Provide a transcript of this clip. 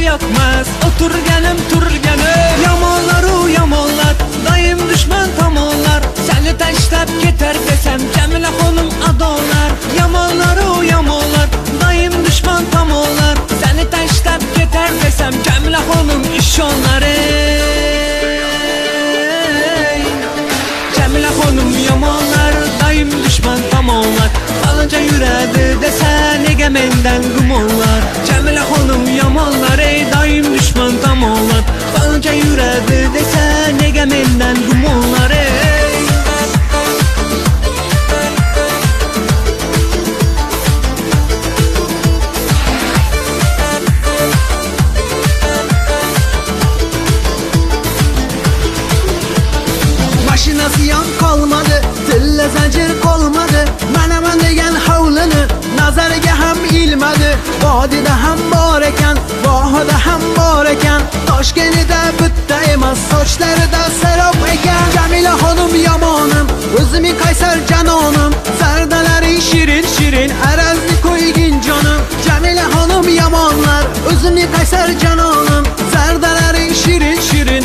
yoqmas o'tirganim turganim. Yomonlar u yomonlar, doim dushman tomonlar, seni tashlab ketar desam Jamila xonim adolar. Yomonlar u yomonlar, doim dushman tomonlar, seni tashlab ketar desam Jamila xonim ishonlar ey. Jamila xonim yomonlar, doim dushman tomonlar, faloncha yuradi desa nega mendan gumonlar. Jamila xonim yomonlar ey, doim dushman tomonlar, faloncha yuradi desa nega mendan gumonlar ey. Mashinasi ham qolmadi, tilla zanjir qolmadi, manaman degan hovlini nazariga ham ilmadi. Vodida ham bor ekan, vohida ham bor ekan, Toshkentda bitta emas, sochlarida sarob ekan. Jamila xonim yomonim, o'zimning qaysar janonim, zardalaring shirin shirin, arazni qo'ygin jonim. Jamila xonim yomonlar, o'zimning qaysar janonim, zardalaring shirin shirin,